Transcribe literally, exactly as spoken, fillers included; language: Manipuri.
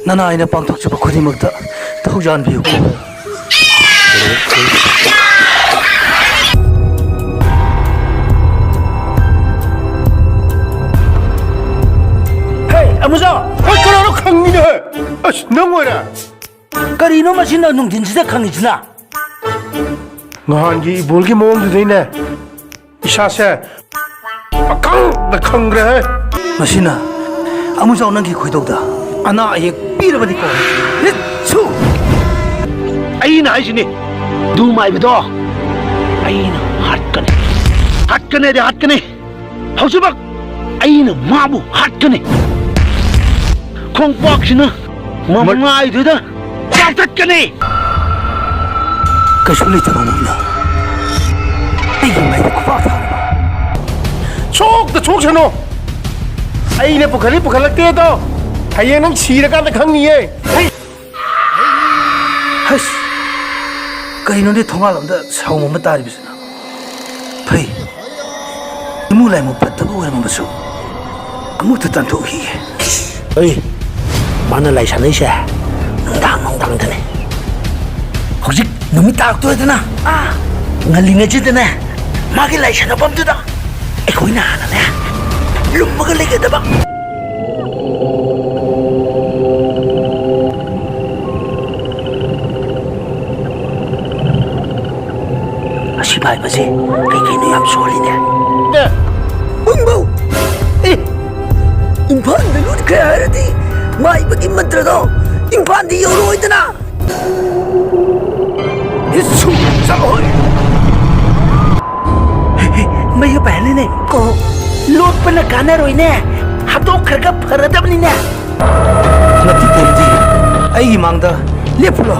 ꯅꯅꯥꯏꯅ ꯄꯥꯡꯊꯣꯛꯆꯕ ꯈꯨꯗꯤꯡꯃꯛꯇ ꯊꯧꯖꯥꯟꯕꯤꯌꯨ꯫ ꯍꯦ, ꯑꯃꯨꯖꯥꯎ! ꯍꯣꯏ, ꯀꯅꯥꯅꯣ ꯈꯪꯉꯤꯅꯦ, ꯍꯦ? ꯑꯁ, ꯅꯪ ꯑꯣꯏꯔꯦ? ꯀꯔꯤꯅꯣ ꯃꯁꯤꯅ ꯅꯨꯡꯊꯤꯟꯁꯤꯗ ꯈꯪꯉꯤꯁꯤꯅ? ꯅꯍꯥꯟꯒꯤ ꯏꯕꯣꯜꯒꯤ ꯃꯑꯣꯡꯗꯨꯗꯩꯅꯦ꯫ ꯏꯁꯥꯁꯦ ꯄꯪꯈꯪꯗ ꯈꯪꯈ꯭ꯔꯦꯍꯦ꯫ ꯃꯁꯤꯅ ꯑꯃꯨꯖꯥꯎ ꯅꯪꯒꯤ ꯈꯣꯏꯗꯧꯗ ꯑꯅꯥ ꯑꯌꯦꯛ ꯄꯤꯔꯕꯅꯤꯀꯣ꯫ ꯅꯤꯠꯁꯨ! ꯑꯩꯅ ꯍꯥꯏꯁꯤꯅꯤ, ꯑꯗꯨ ꯃꯥꯏꯕꯗꯣ ꯑꯩꯅ ꯍꯥꯠꯀꯅꯤ꯫ ꯍꯥꯠꯀꯅꯤꯗꯤ ꯍꯥꯠꯀꯅꯤ꯫ ꯍꯧꯖꯤꯛꯃꯛ ꯑꯩꯅ ꯃꯥꯕꯨ ꯍꯥꯠꯀꯅꯤ꯫ ꯈꯣꯡꯄꯥꯛꯁꯤꯅ ꯃꯃꯥꯏꯗꯨꯗ ꯆꯥꯎꯊꯠꯀꯅꯤ꯫ ꯀꯩꯁꯨ ꯂꯩꯇꯕ ꯃꯑꯣꯡꯗ ꯑꯩꯒꯤ ꯃꯥꯏꯗ ꯈꯨꯄꯥꯛ ꯊꯥꯔꯕ? ꯁꯣꯛꯇ ꯁꯣꯛꯁꯅꯨ꯫ ꯑꯩꯅ ꯄꯨꯈꯠꯂꯤ ꯄꯨꯈꯠꯂꯛꯇꯦ ꯑꯗꯣ ꯍꯌꯦꯡ ꯅꯪ ꯁꯤꯔꯀꯥꯟꯗ ꯈꯪꯅꯤꯌꯦ꯫ ꯍꯩ! ꯍꯩꯁ! ꯀꯩꯅꯣꯅꯦ ꯊꯣꯡꯒꯥꯜ ꯑꯝꯗ ꯁꯥꯎꯝ ꯑꯃ ꯇꯥꯔꯤꯕꯁꯤꯅ? ꯐꯩ, ꯏꯃꯨ ꯂꯥꯏꯃꯨ ꯐꯠꯇꯕ ꯑꯣꯏꯔꯝꯕꯁꯨ ꯑꯃꯨꯛꯇ ꯇꯥꯟꯊꯣꯛꯈꯤꯒꯦ꯫ ꯑꯩ, ꯃꯥꯅ ꯂꯥꯏ ꯁꯥꯟꯅꯩꯁꯦ ꯅꯨꯡꯗꯥꯡ ꯅꯨꯡꯗꯥꯡꯗꯅꯦ꯫ ꯍꯧꯖꯤꯛ ꯅꯨꯃꯤꯠ ꯇꯥꯔꯛꯇꯣꯔꯦꯗꯅ, ꯑꯥ, ꯉꯜꯂꯤꯉꯩꯁꯤꯗꯅꯦ ꯃꯥꯒꯤ ꯂꯥꯏ ꯁꯥꯟꯅꯐꯝꯗꯨꯗ ꯑꯩꯈꯣꯏꯅ ꯍꯥꯟꯅꯅꯦ ꯂꯨꯝꯃꯒ ꯂꯩꯒꯗꯕ꯫ ꯑꯁꯤ ꯃꯥꯏꯕꯁꯦ ꯀꯩ ꯀꯩꯅꯣ ꯌꯥꯝ ꯁꯣꯜꯂꯤꯅꯦ꯫ ꯑꯦ! ꯎꯪꯕꯧ! ꯑꯦ! ꯏꯝꯐꯥꯜꯗ ꯂꯨꯠꯈ꯭ꯔꯦ ꯍꯥꯏꯔꯗꯤ ꯃꯥꯏꯕꯒꯤ ꯃꯟꯇ꯭ꯔꯗꯣ ꯏꯝꯐꯥꯜꯗ ꯌꯧꯔꯛꯑꯣꯏꯗꯅ꯫ ꯍꯤꯠꯁꯨ ꯆꯠꯂꯣꯏ꯫ ꯃꯌꯨ ꯄꯥꯏꯍꯜꯂꯤꯅꯦ꯫ ꯀꯣ, ꯂꯣꯠꯄꯅ ꯀꯥꯟꯅꯔꯣꯏꯅꯦ꯫ ꯍꯥꯠꯇꯣꯛꯈ꯭ꯔꯒ ꯐꯔꯗꯕꯅꯤꯅꯦ꯫ ꯅꯠꯇꯦ, ꯇꯦꯝꯗꯤ꯫ ꯑꯩꯒꯤ ꯃꯥꯡꯗ ꯂꯦꯞꯄꯨꯂꯣ꯫